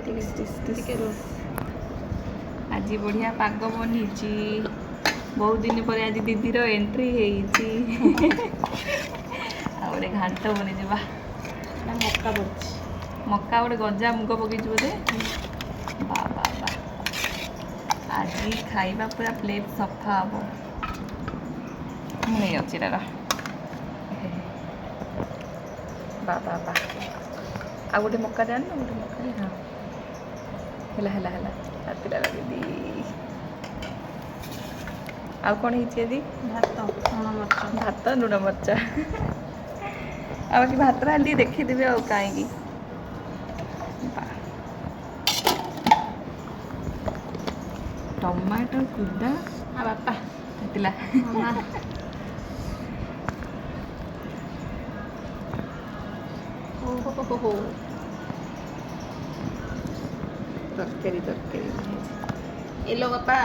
ଟିକେ ରୁହ। ଆଜି ବଢ଼ିଆ ପାଗ ବନିଛି। ବହୁତ ଦିନ ପରେ ଆଜି ଦିଦିର ଏଣ୍ଟ୍ରି ହେଇଛି। ଆଉ ଗୋଟେ ଘାଣ୍ଟ ବନିଛି ବା। ମକା ପଡ଼ିଛି। ମକା, ଗୋଟେ ଗଜା ମୁଗ ପକେଇଛୁ ବୋଧେ। ବା ବା ବା, ଆଜି ଖାଇବା ପୁରା ପ୍ଲେଟ୍ ସଫା ହବ। ମୁଁ ନେଇଯାଉଛି ଏଇଟା। ବା ବା ବା, ଆଉ ଗୋଟେ ମକା ଜାଣିନ? ଗୋଟେ ମକା। ହଁ, ହେଲା ହେଲା ହେଲା, ରାତିଟା ଦିଦି। ଆଉ କ'ଣ ହେଇଛି ଆଜି? ଭାତ, ଲୁଣ ମରିଚ। ଭାତ, ଲୁଣ ମରିଚ। ଆଉ ବାକି ଭାତଟା ଖାଲି ଟିକେ ଦେଖିଦେବେ ଆଉ କାହିଁକି। ଟମାଟୋ କୁଦା। ଆଉ ବାପା ହେଇଥିଲା। ମାମା। ଓ ହୋ ହୋ ହୋ। ତରକାରୀ, ତରକାରୀ। ଏଲୋ ବାପା।